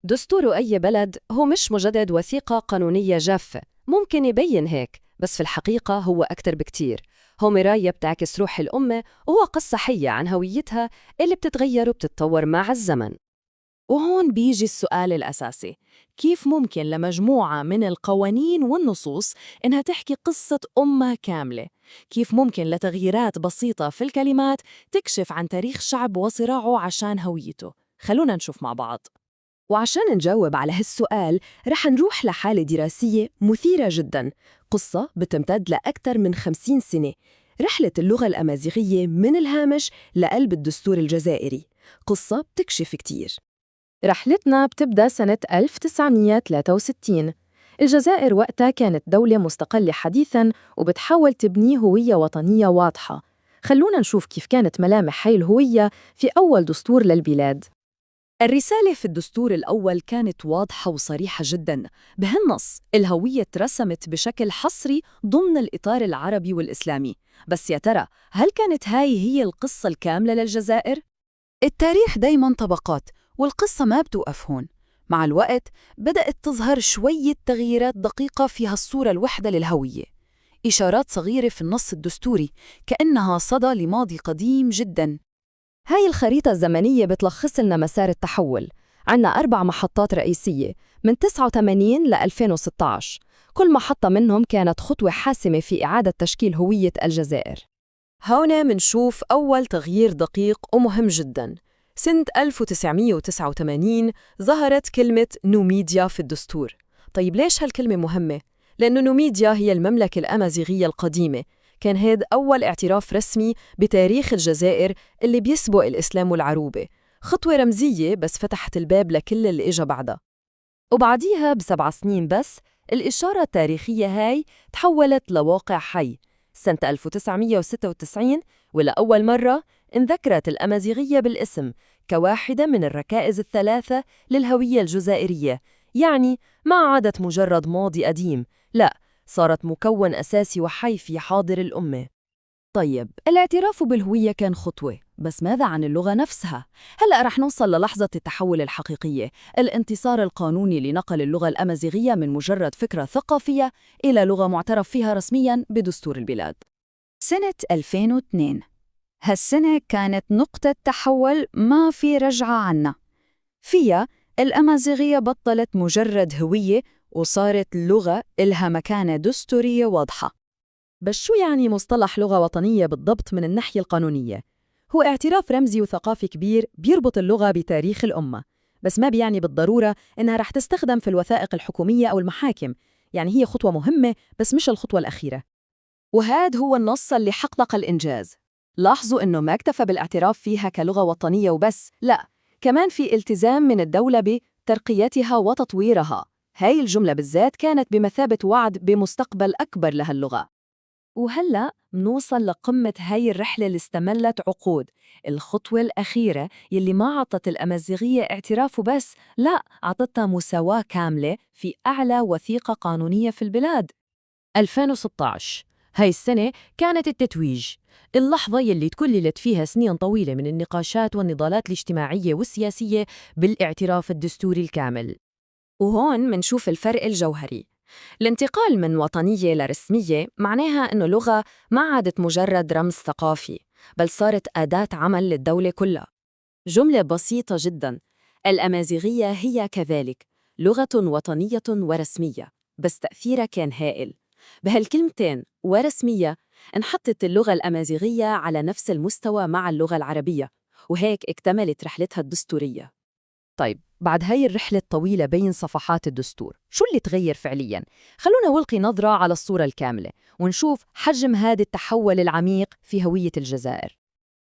دستور أي بلد هو مش مجرد وثيقة قانونية جافة. ممكن يبين هيك، بس في الحقيقة هو أكتر بكتير. هو مراية بتعكس روح الأمة، وهو قصة حية عن هويتها اللي بتتغير وبتتطور مع الزمن. وهون بيجي السؤال الأساسي: كيف ممكن لمجموعة من القوانين والنصوص إنها تحكي قصة أمة كاملة؟ كيف ممكن لتغييرات بسيطة في الكلمات تكشف عن تاريخ شعب وصراعه عشان هويته؟ خلونا نشوف مع بعض. وعشان نجاوب على هالسؤال رح نروح لحالة دراسية مثيرة جدا، قصة بتمتد لأكثر من 50 سنة، رحلة اللغة الأمازيغية من الهامش لقلب الدستور الجزائري. قصة بتكشف كتير. رحلتنا بتبدأ سنة 1963. الجزائر وقتها كانت دولة مستقلة حديثاً وبتحاول تبني هوية وطنية واضحة. خلونا نشوف كيف كانت ملامح هاي الهوية في أول دستور للبلاد. الرسالة في الدستور الأول كانت واضحة وصريحة جداً. بهالنص الهوية ترسمت بشكل حصري ضمن الإطار العربي والإسلامي. بس يا ترى هل كانت هاي هي القصة الكاملة للجزائر؟ التاريخ دايماً طبقات، والقصة ما بتوقف هون. مع الوقت بدأت تظهر شوية تغييرات دقيقة في هالصورة الوحدة للهوية، إشارات صغيرة في النص الدستوري كأنها صدى لماضي قديم جداً. هاي الخريطة الزمنية بتلخص لنا مسار التحول. عنا 4 محطات رئيسية من 89 ل 2016. كل محطة منهم كانت خطوة حاسمة في إعادة تشكيل هوية الجزائر. هون منشوف أول تغيير دقيق ومهم جداً. سنة 1989 ظهرت كلمة نوميديا في الدستور. طيب ليش هالكلمة مهمة؟ لأنه نوميديا هي المملكة الأمازيغية القديمة. كان هذا أول اعتراف رسمي بتاريخ الجزائر اللي بيسبق الإسلام والعروبة. خطوة رمزية بس فتحت الباب لكل اللي إجا بعدها. وبعديها ب7 سنين بس الإشارة التاريخية هاي تحولت لواقع حي. سنة 1996 ولأول مرة انذكرت الأمازيغية بالاسم كواحدة من الركائز ال3 للهوية الجزائرية. يعني ما عادت مجرد ماضي قديم، لا، صارت مكون أساسي وحي في حاضر الأمة. طيب الاعتراف بالهوية كان خطوة، بس ماذا عن اللغة نفسها؟ هلأ رح نوصل للحظة التحول الحقيقية، الانتصار القانوني لنقل اللغة الأمازيغية من مجرد فكرة ثقافية إلى لغة معترف فيها رسمياً بدستور البلاد. سنة 2002، هالسنة كانت نقطة تحول ما في رجعة عنا فيها. الأمازيغية بطلت مجرد هوية وصارت لغة إلها مكانة دستورية واضحة. بس شو يعني مصطلح لغة وطنية بالضبط من الناحية القانونية؟ هو اعتراف رمزي وثقافي كبير بيربط اللغة بتاريخ الأمة، بس ما بيعني بالضرورة إنها رح تستخدم في الوثائق الحكومية أو المحاكم. يعني هي خطوة مهمة بس مش الخطوة الأخيرة. وهذا هو النص اللي حقق الإنجاز. لاحظوا إنه ما اكتفى بالاعتراف فيها كلغة وطنية وبس، لا، كمان في التزام من الدولة بترقيتها وتطويرها. هاي الجملة بالذات كانت بمثابة وعد بمستقبل أكبر لهاللغة. وهلأ منوصل لقمة هاي الرحلة اللي استملت عقود، الخطوة الأخيرة يلي ما عطت الأمازيغية اعتراف وبس، لا، عطتها مساواة كاملة في أعلى وثيقة قانونية في البلاد. 2016 هاي السنة كانت التتويج، اللحظة يلي تكللت فيها سنين طويلة من النقاشات والنضالات الاجتماعية والسياسية بالاعتراف الدستوري الكامل. وهون منشوف الفرق الجوهري. الانتقال من وطنية لرسمية معناها إنه لغة ما عادت مجرد رمز ثقافي، بل صارت أداة عمل للدولة كلها. جملة بسيطة جداً، الأمازيغية هي كذلك لغة وطنية ورسمية، بس تأثيرها كان هائل. بهالكلمتين ورسمية انحطت اللغة الأمازيغية على نفس المستوى مع اللغة العربية، وهيك اكتملت رحلتها الدستورية. طيب بعد هاي الرحلة الطويلة بين صفحات الدستور، شو اللي تغير فعلياً؟ خلونا نلقي نظرة على الصورة الكاملة ونشوف حجم هذا التحول العميق في هوية الجزائر.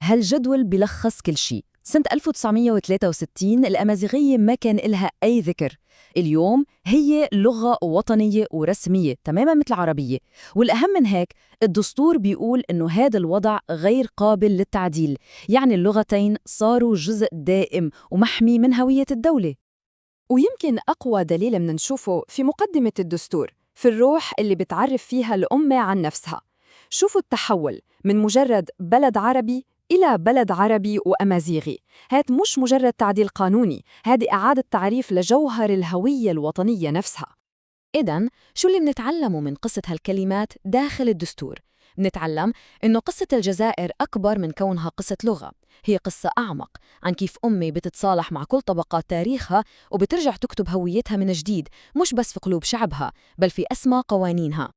هالجدول بلخص كل شيء. سنة 1963 الأمازيغية ما كان إلها أي ذكر. اليوم هي لغة وطنية ورسمية تماماً مثل العربية. والأهم من هيك الدستور بيقول إنه هذا الوضع غير قابل للتعديل، يعني اللغتين صاروا جزء دائم ومحمي من هوية الدولة. ويمكن أقوى دليل منشوفه في مقدمة الدستور، في الروح اللي بتعرف فيها الأمة عن نفسها. شوفوا التحول من مجرد بلد عربي إلى بلد عربي وأمازيغي. هاد مش مجرد تعديل قانوني، هذه إعادة تعريف لجوهر الهوية الوطنية نفسها. إذن شو اللي منتعلمه من قصة هالكلمات داخل الدستور؟ منتعلم إنه قصة الجزائر أكبر من كونها قصة لغة، هي قصة أعمق عن كيف أمة بتتصالح مع كل طبقات تاريخها وبترجع تكتب هويتها من جديد، مش بس في قلوب شعبها، بل في أسمى قوانينها.